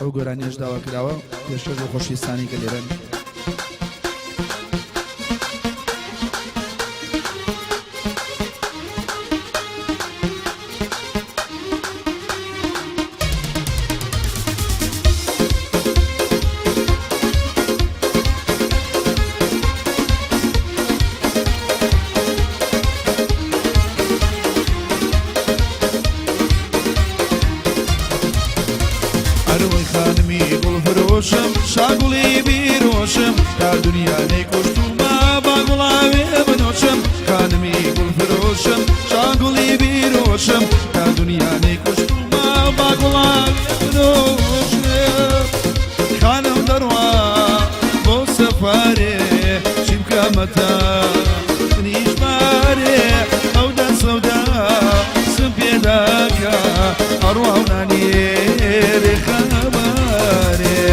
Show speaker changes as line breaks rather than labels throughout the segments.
ئەو گۆرانیەش داوا کراوە پێشکەش بۆ خۆشویستانی کە لێرەن. ئەرۆی خانمی گوڵ فرۆشم شاگوڵی بیرۆشم تا دنیا نەیکوشتومە با گوڵاوێ بنۆشم خانمی گوڵ فرۆشم شاگوڵی بیرۆشم تا دنیا نەیکوشتومە با گوڵاوێ بنۆشم خانم دەڕوا بۆ سەفارێ چی بکەمەتە منیش مارێ ئەو دە سەودا سم پێداکە ئەڕوا و نانێرێ خەمارێ.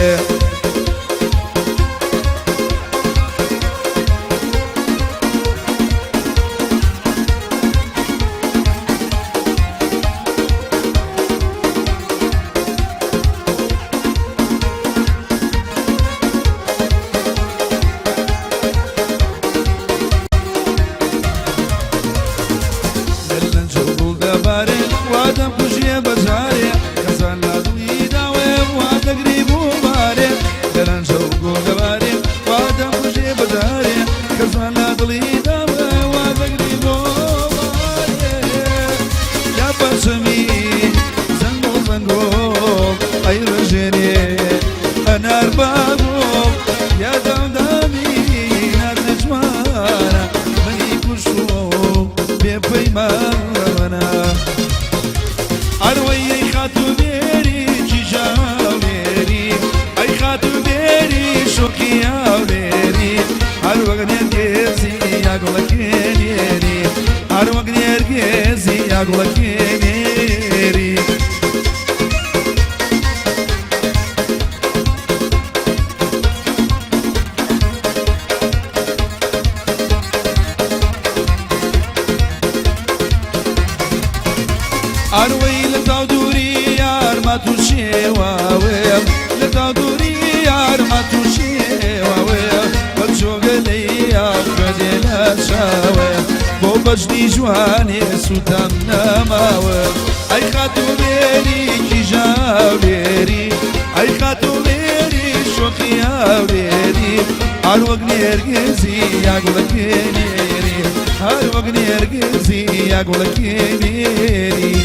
وادەم کوژێ بەجارێ کەسان لە دڵی داوێ وا دەگری بۆ بارێ دەلەنجە و گوڵ دەبارێ وادەم کوژێ بەجارێ کەسان لە دڵی داوێ وا دەگری بۆ بارێ یا پەرچەمی زەنگۆ زەنگۆ ئەی ڕژێنێ ئەنار باگۆ یا دامدامی نارنجمانە منی کوشتووە بێ پەیمانە ئەروەی خاتوو بێری کیژاولێری ئەی خاتوو بێری شوقی هاولێری هەر وەک نێرگێزی یا گوڵەکێنێری هەر وەک نێرگێزی یا گوڵەکێنێری. ئەروەی لە تاو دووری یارمە تووشێواوێم لە تاو دووری یارمە تووشێواوێم وەک جۆگەلەی یاخوێنێ لە چاوێ بۆ بەژنی جوانێ سووتام نەماوە ئەی خاتوو بێری کیژاولێری ئەی خاتوو بێری شۆخی هاولێری هەر وەک نێرگزی یا گوڵەکێنێری هەر وەک نێرگزی یا گوڵەکێنێری.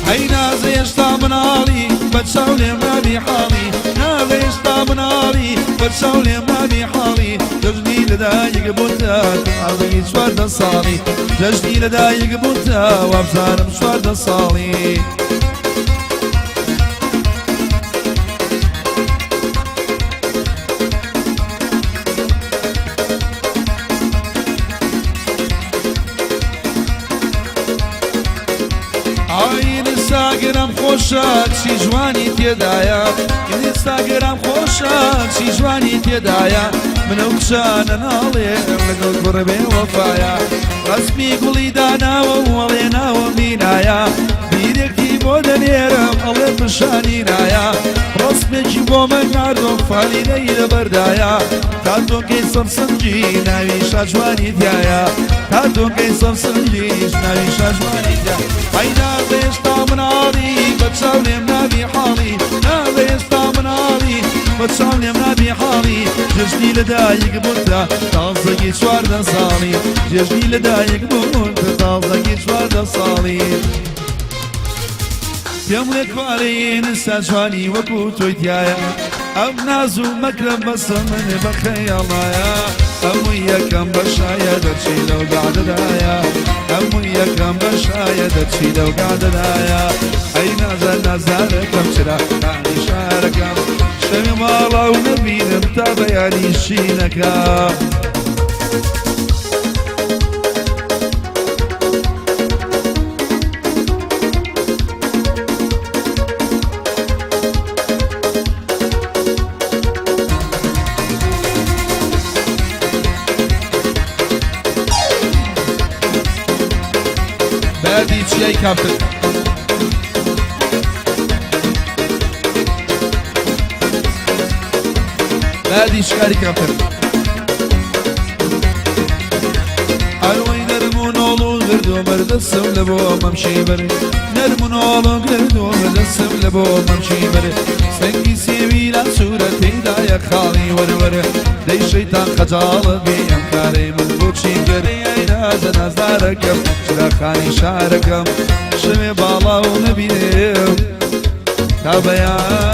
ئەی نازە هێشتا مناڵی بە چاو لێم نابی حاڵی نازە هێشتا مناڵی بە چاو لێم نابی حاڵی جەژنی لەدایک بوونتە تازەی 14 ساڵی جەژنی لەدایک بوونتە وابزانم 14 ساڵی. ئینستاگرام خۆشە چی جوانی تێدایە ئینستاگرام خۆشە چی جوانی تێدایە منە و کچانە ناڵێم لەگەڵ کوڕ بێ وەفایە ڕەسمی گوڵی داناوە و ئەڵێ ناوە مینایە بیرێکی بۆ دەنێرم ئەڵێ پشانی نایە ڕەسمێکی بۆ من ناردۆم فالینەی لەبەردایە تا تۆکەی سەمسەنگی ناوی شاجوانی تایە تا تۆکەی سەمسەنگیش ناوی شاجوانی تیا ئەی نازە هێشتا مناڵی بە چاو لێم نابی حاڵی نازە هێشتا مناڵی بە چاو لێم نابی حاڵی جەژنی لەدایک بوونتە تازەگی 14 ساڵی جەژنی لەدایک بوونتە تازەگی 14 ساڵی. پێم لێ کوارین ساجوانی وەکو تۆی تایە ئەم ناز و مەکرم بەسە من بە خەیاڵایە هەموو یەکەم بەشایە دەرچی لەو گادەدایە هەموو یەکەم بەشایە دەرچی لەو گادەدایە ئەی نازە نازارەکەم چرا کانی شارەکەم شەوی ماڵا و نەبینم تا بەیانی شینەکەم. بەدی چیای کاپتن. هادی شکاری کەمتر. ئەروەی نەرم و نۆڵ و گرد و بەردەسم لە بۆ مەمشی بەرێ، نەرم و نۆڵ و گرد و بەردەسم لە بۆ مەمشی بەرێ، سەنگی سێوی لا سوورە تێدایە خاڵی وەروەرە، دەی شەیتان خەجاڵت بێ ئەم کارەی من بۆچی کرد؟ ئەی نازە نازدارەکەم، چراخانی شارەکەم، شەوێ باڵا و نەبینێم تا بەیان.